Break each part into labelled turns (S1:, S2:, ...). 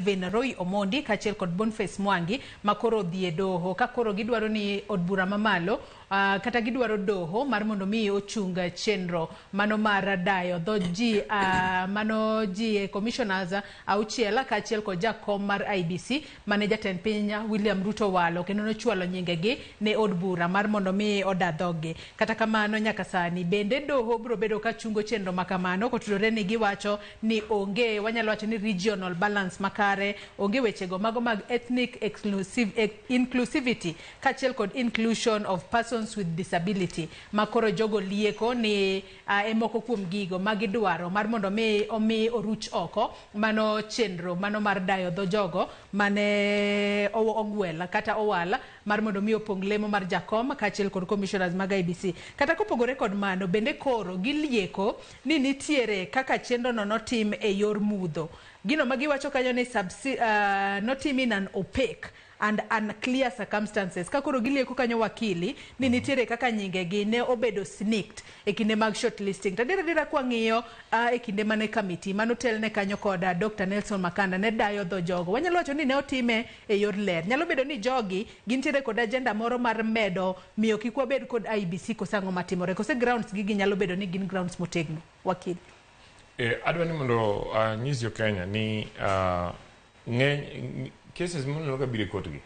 S1: Stephen Roy Omondi kaachiel kod Boniface Mwangi ma koro odhi e doho ka koro gidwaro ni od bura mamalo kata gidwaro doho mar mondo mi ochung chenro mano mar dayo dho ji mano ji commissioners auchiel kaachiel kod jakom mar IEBC mane jatend piny William Ruto walo kendo nochwalo nyingegi ne od bura mar mondo mi oda dhoggi. Kata kamano, nyaka sani bende doho biro bedo ka chungo chenro makamano kotudore ni giwacho ni onge, wanyalo wacho ni, regional balance makare, onge wechego mago mag ethnic inclusivity kaachiel kod inclusion of persons with disability, ma koro jogo lieko ni e moko kuom gigo ma gidwaro mar mondo mi omi oruch oko mano chenro mano mar dayo dho jogo mane ogwel kata owal mar mondo mi opong lemo mar jakom kaachiel kod commissioners mag IEBC. Kata kopogore kod mano, bende koro gilieko ni nitiere kaka chenro no notim e yor mudho. Gino ma giwacho kanyo ni notim in an opaque and unclear circumstances. Ka koro gilieko kanyo, wakili, ni nitiere kaka nyingegi ne obedo sneaked e kinde mag shortlisting. To adier adiera, kwang'iyo e kinde mane committee manotelne kanyo kod Dr. Nelson Makanda ne dayo dho jogo, wanyalo wacho ni ne otime e yor ler. Nyalo bedo ni jogi gintiere kod agenda moro mar medo miyo kik wabed kod IEBC, kose ang'o matimore? Kose grounds gigi nyalo bedo ni gin grounds motegno, wakili?
S2: Adwa ni mondo anyis jo Kenya ni ng'eny cases moneno ka biro e court gi,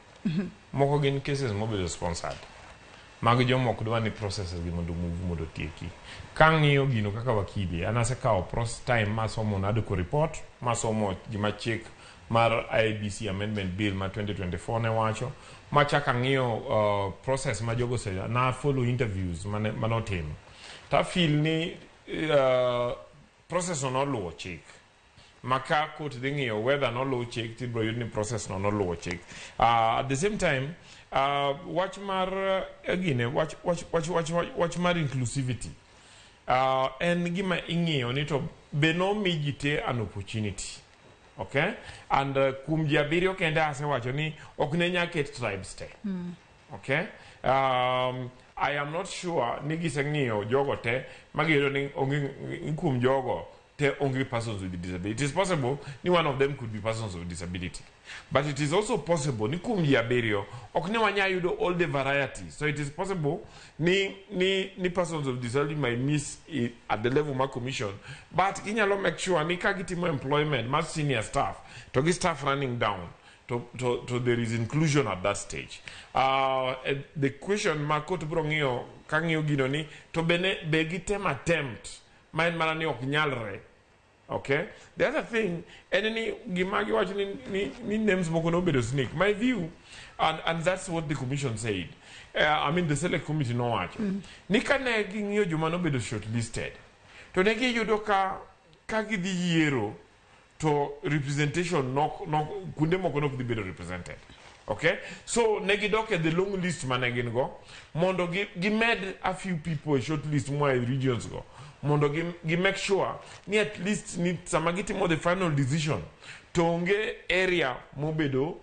S2: moko gin cases mobedo sponsored mag joma ok dwa ni processes gi mondo move mondo otieki. Kang'iyo gino kaka wakili, an asekawo time masomo NADCO report, masomo gima chik mar IEBC Amendment Bill ma 2024 ne wacho, machak ang'iyo process ma jogo ose na follow interviews mane manotim ta feel ni process no noluwo chik ma ka court dhi ng'iyo whether noluw chik, tibiro yud ni process no noluwo chik. At the same time, wach mar gine wach mar inclusivity en gima ing'iyo ni to be nomi ji te an opportunity, okay? And kuom ji abiriyo kende asewacho ni ok ne nya ket tribes te. Okay, I am not sure ni giseng'iyo jogo te magiyudo ni onge ni kuom jogo te onge persons with disability. It is possible ni one of them could be persons with disability, but it is also possible ni kuom ji abiriyo ok ne wanya yudo all the varieties. So it is possible ni persons of disability might miss at the level mar commission, but ginyalo make sure ni ka gitimo employment mar senior staff to gi staff running down to there is inclusion at that stage. The question ma court biro ng'iyo ka ng'iyo gino ni to bene be gitem attempt ma en mana ni ok nyalre. Okay, the other thing en ni gima giwacho ni names moko nobedo sneak, my view, and that's what the commission said, I mean the select committee nowacho ni kane ging'iyo joma nobedo shortlisted to ne giyudo ka gidhi yiero to representation nok kuonde moko nok dhi bedo represented. Okay, so ne gidok e the long list mane gin go mondo gi med a few people e short list moa e regions go mondo gi make sure ni at least ni sama gitimo the final decision to onge area mobedo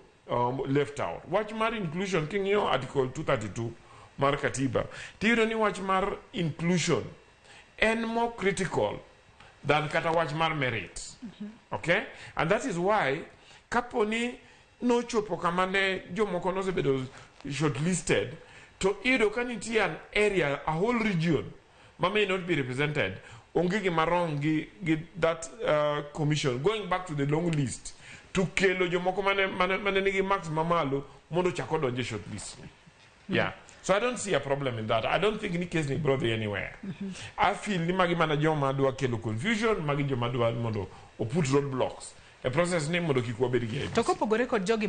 S2: left out. Wach mar inclusion, king'iyo article 232 mar katiba, tiyudo ni wach mar inclusion en more critical than kata wach mar merit. Okay, and that is why kapo ni nochopo kama ne jomoko nosebedo shortlisted to iyudo ka nitie an area, a whole region ma may not be represented, onge gima wrong gi that commission going back to the long list to kelo jomoko mane nigi marks mamalo mondo ochak odonj e shortlist. Yeah. So I don't see a problem in that. I don't think ni case ni bro dhi anywhere. I feel ni magi mana joma dwa kelo confusion, magi joma dwa mondo o put roadblocks e process ni mondo kik wabed gi
S1: To kopogore kod jogi